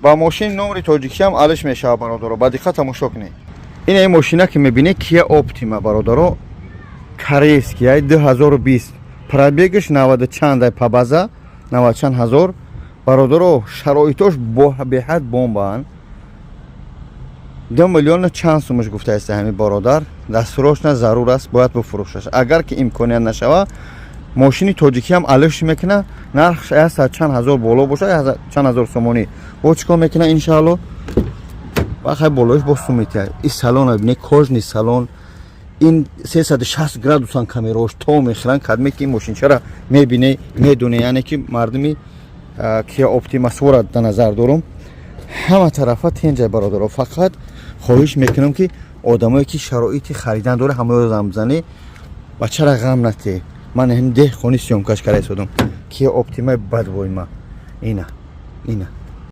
Ба мошин номери тоҷикиам алиш мешавад, бародаро, ба диққат тамошо кунед. Ин мошина, ки мебинед, Кия Оптима, бародаро, корейский ай, 2020, пробегаш 90 чанд ай, по база 90 чанд ҳазор. Бародаро, шароитош беҳад бомбаанд. 2 миллиона чанд сумаш гуфтааст ҳамин бародар. Дастурошна зарур аст, бояд бифурӯшаш. Агар ки имконият нашава, мошини тоҷикиам алиш мекуна. Нархш яксад чанд ҳазор боло бошад, чанд ҳазор сомонӣ бо чӣ кор мекуна, иншаалло. Вақай болоиш бо сум метиҳад. И салона бине, кожаный салон, ин 360 градусан камераош то мехӯранд. Кадме ки ин мошинчара мебине, медоне, яъне ки мардуми Кия Оптима свора дар назар дорум. Ҳама тарафа тенҷай, бародаро. Фақат хоҳиш мекунам, ки одамое ки шароити харидан дора, ҳамаё замзанӣ, бачара ғам натӣ. Ман ҳам деҳқони съёмкаш кара истодам. Кия Оптимаи бадвойма, ина, ина.